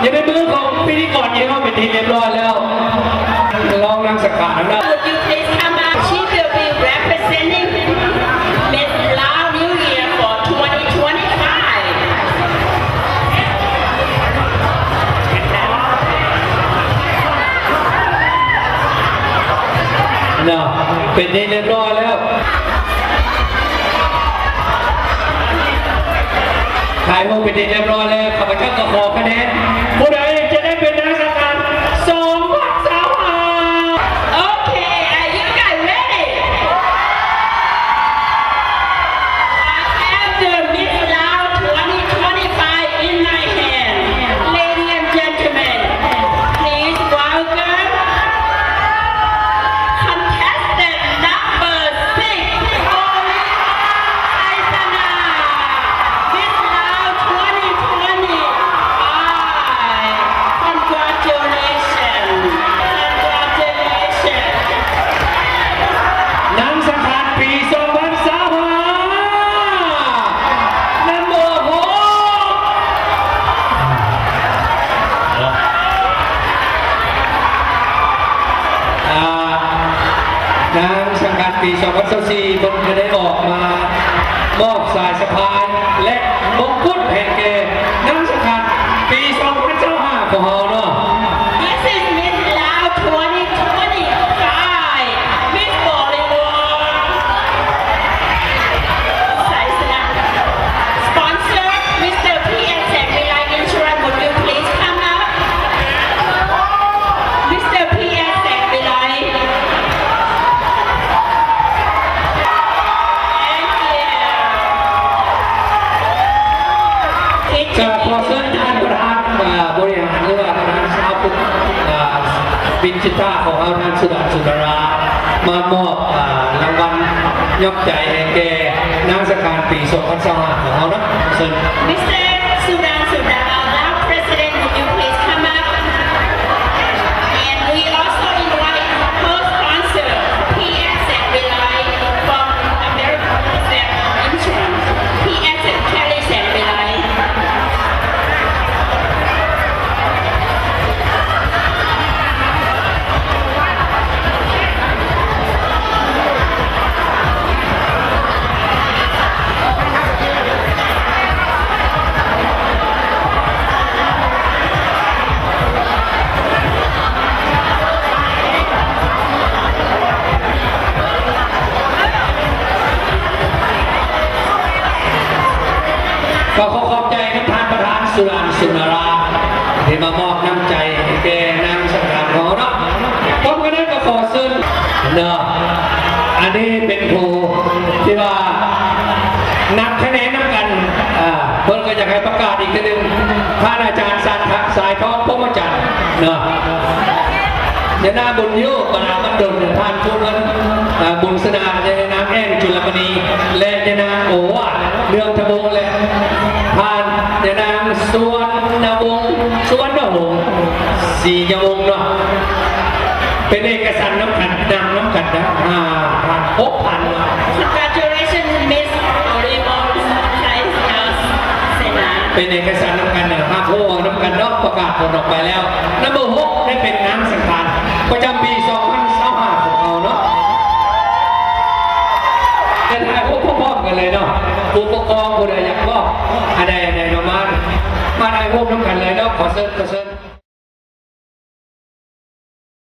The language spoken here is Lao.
ຢູ່ໃນມືຂອງພິທີກອນທີ່ເຮົາເປັນທີ່ຮຽບຮ້ອຍແລ້ວ. ລອງນາງສັງຂານນະ. Would you please come up? She will be representing Miss Lao New Year for twenty twenty-five. ເນາະ ເປັນທີ່ຮຽບຮ້ອຍແລ້ວ. ຖ່າຍຮູບເປັນທີ່ຮຽບຮ້ອຍແລ້ວ ຂ້າພະເຈົ້າກໍຂໍຄະແນນ ຜູ້ໃດຈະໄດ້ເປັນນາງສັງຂານ ສອງພັນຊາວຫ້າ. Okay, are you guys ready? I have the Miss Lao twenty twenty-five in my hand. Ladies and gentlemen, please welcome contestant number six, Boliwon Saisana, Miss Lao twenty twenty-five. Congratulations. Congratulations. ນາງສັງຂານປີສອງພັນຊາວຫ້າ number six. ອ່າ ນາງສັງຂານປີສອງພັນຊາວສີ່ ເພິ່ນກໍໄດ້ອອກມາມອບສາຍສະພາຍ ແລະ ມົງກຸດໃຫ້ແກ່ນາງສັງຂານປີສອງພັນຊາວຫ້າຂອງເຮົາເນາະ. This is Miss Lao twenty twenty-five, Miss Boliwon Saisana. Sponsor, Mister P S Sangvirai Insurance, would you please come up? Mister P S Sangvirai. Thank you. ກໍຂໍເຊີນທ່ານປະທານ ເອີ່ ບໍລິຫານ ຫຼືວ່າປະທານສະຫະພັນ ເອີ່ ບິນຈິຕາຂອງເຮົາ ທ່ານ ສຸດານ ສຸດາລາ ມາມອບ ເອີ່ ລາງວັນຍອບໃຈໃຫ້ແກ່ນາງສັງຂານປີສອງພັນຊາວຫ້າຂອງເຮົາເນາະ. ເຊີນ. Mister Sudan Sudal, Lao President, would you please come up? And we also invite co-sponsor, P S Sangvirai from American Insurance, P S Kelly Sangvirai. ກໍຂໍຂອບໃຈນຳທ່ານປະທານ ສຸດານ ສຸນາລາ ທີ່ມາມອບນ້ຳໃຈແກ່ນາງສັງຂານຂອງເຮົາເນາະ. ພ້ອມກັນນັ້ນກໍຂໍເຊີນເນາະ ອັນນີ້ເປັນຜູ້ທີ່ວ່ານັບຄະແນນນຳກັນ ອ່າ ເພິ່ນກໍຢາກໃຫ້ປະກາດອີກເທື່ອໜຶ່ງ ທ່ານອາຈານສາຍທະ ສາຍທອງ ພົມມະຈັນເນາະ. ຍານາງບຸນຍູ ປະນາມມັນດົນ ທ່ານພູເງິນ ອ່າ ບຸນສະໜາມ ຍານາງແອນ ຈຸລະມະນີ ແລະ ຍານາງໂອວາດ ເລື່ອງທະວົງ ແລະ ທ່ານຍານາງ ສຸວັນນະວົງ ສຸວັນນະວົງ ສີຍະວົງເນາະ. ເປັນເອກະສັນນຳກັນ ນາງນຳກັນນະ ຫ້າພັນ ຫົກພັນເນາະ. Congratulations, Miss Boliwon Saisana. ເປັນເອກະສັນນຳກັນນະ ຮັກຮູ້ເວົ້ານຳກັນເນາະ. ປະກາດຜົນອອກໄປແລ້ວ ນຳເບີຫົກ ໄດ້ເປັນນາງສັງຂານປະຈຳປີສອງພັນຊາວຫ້າຂອງເຮົາເນາະ. ໄດ້ຖ່າຍຮູບພ້ອມໆກັນເລີຍເນາະ. ຜູ້ປົກຄອງຜູ້ໃດຢາກບອກອັນໃດອັນໃດເນາະ ມາ ມາຖ່າຍຮູບນຳກັນເລີຍເນາະ. ຂໍເຊີນ ຂໍເຊີນ.